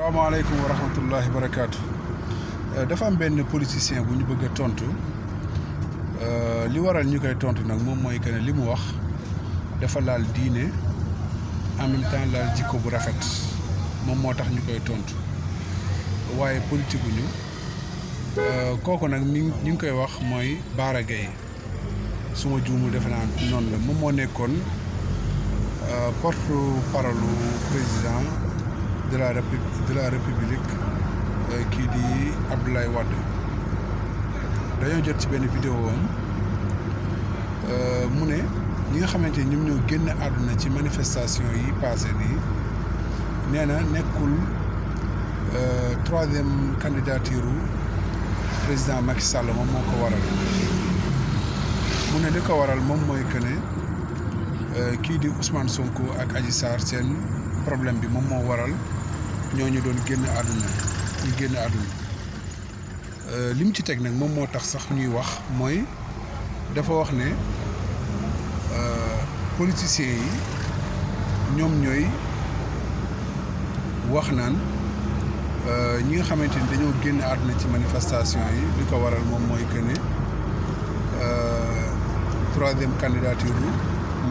salaamaaleykum wa rahmatullahi barakaatu. Dafa am benn politicien bu ñu bëgg a tontu li waral ñu koy tontu nag moom mooy que ne li mu wax dafa laal diine en même temps laal jikko bu rafet moom moo tax ñu koy tontu waaye politique gu ñu kooku nag ñu ngi koy wax mooy Bara Gaye su ma juumul defe naa noonu la moom moo nekkoon porte-parole président de la république kii di Abdoulaye Wade dañoo jot ci benn vidéo am mu ne ñi nga xamante ni ñoom ñoo génn àdduna ci manifestation yi passé nii nee na nekkul troisième candidature président Macky Sall moom moo ko waral mu ne li ko waral moom mooy que ne kii di Ousmane Sonko ak Adji Sarr seen problème bi moom moo waral ñooñu doon génn àdduna ñu génn àdduna li mu ci teg nag moom moo tax sax ñuy wax mooy dafa wax ne politiciens yi ñoom ñooy wax naan ñi nga xamante ni dañoo génn àdduna ci manifestation yi li ko waral moom mooy que ne troisième candidature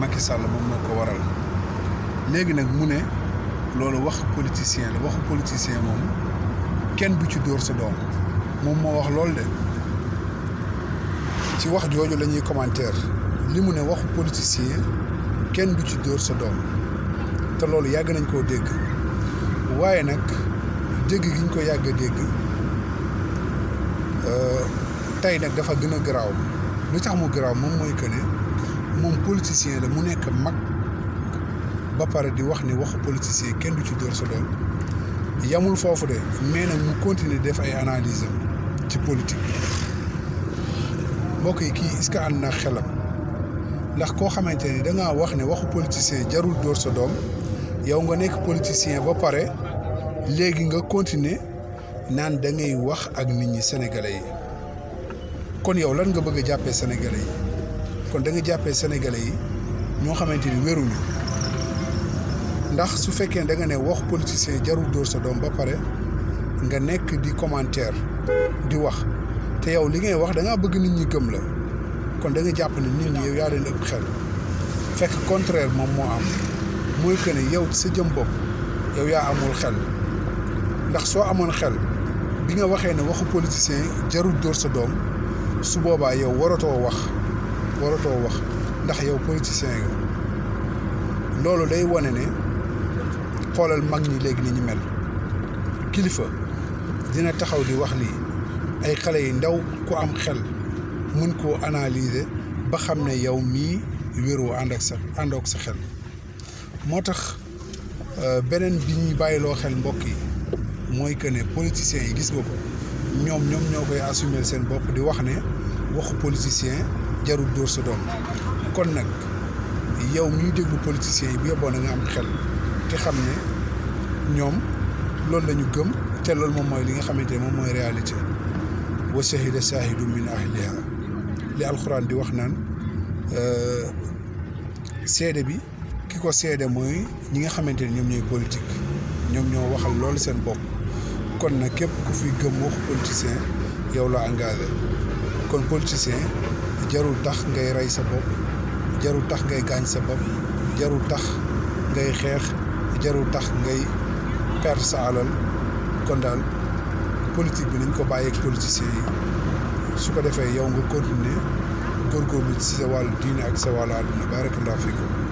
Macky Sall moom moo ko waral léegi nag mu ne loolu wax politicien la waxu politicien moom kenn du ci dóor sa doom moom moo wax loolu de ci wax jooju la ñuy commentaire li mu ne waxu politicien kenn du ci dóor sa doom te loolu yàgg nañ koo dégg waaye nag dégg gi ñu ko yàgg a dégg tey nag dafa gën a garaaw lu tax mu garaaw moom mooy que ne moom politicien la mu nekk mag ba pare di wax ni waxu politicien kenn du ci dóor sa doom yamul foofu de mais nag mu continuer def ay analyse am ci politique mbokk yi kii est-ce que ànd na xelam ndax koo xamante ni da ngaa wax ne waxu politicien jarul dóor sa doom yow nga nekk politicien ba pare léegi nga continuer naan da ngay wax ak nit ñi sénégalais yi kon yow lan nga bëgg a jàppee sénégalais yi kon da nga jàppee sénégalais yi ñoo xamante ni wéruñu ndax su fekkee da nga ne wax politicien jarul dóor sa doom ba pare nga nekk di commentaire di wax te yow li ngay wax da ngaa bëgg nit ñi gëm la kon da nga jàpp ne nit ñi yow yaa leen ëpp xel fekk contraire moom moo am mooy que ne yow sa jëm bopp yow yaa amul xel ndax soo amoon xel bi nga waxee ne waxu politicien jarul dóor sa doom su boobaa yow waratoo wax ndax yow politicien nga loolu day wane ne xoolal mag ñi léegi ni ñu mel kilifa dina taxaw di wax lii ay xale yi ndaw ku am xel mën koo analyser ba xam ne yow mii wéroo àndook sa xel moo tax beneen bi ñuy bàyyiloo xel mbokk yi mooy que ne politiciens yi gis nga ko ñoom ñoo koy assumer seen bopp di wax ne waxu politicien jarul dóor sa doom kon nag yow miy déglu politiciens yi bu yeboo na nga am xel te xam ne ñoom loolu la ñu gëm te loolu moom mooy li nga xamante ne moom mooy réalité wa shahida shahidun min ahliha li alxuraan di wax naan seede bi ki ko seede mooy ñi nga xamante ne ñoom ñooy politique ñoom ñoo waxal loolu seen bopp kon nag képp ku fi gëm waxu politicien yow la engagé kon politicien jarul tax ngay rey sa bopp jarul tax ngay gaañ sa bopp jarul tax ngay xeex jarul tax ngay perdre sa alal kon daal politique bi nañ ko bàyyi ak politiciens yi su ko defee yow nga continuer góorgóorlu ci sa wàllu diine ak sa wàllu àdduna barakallahu fiikum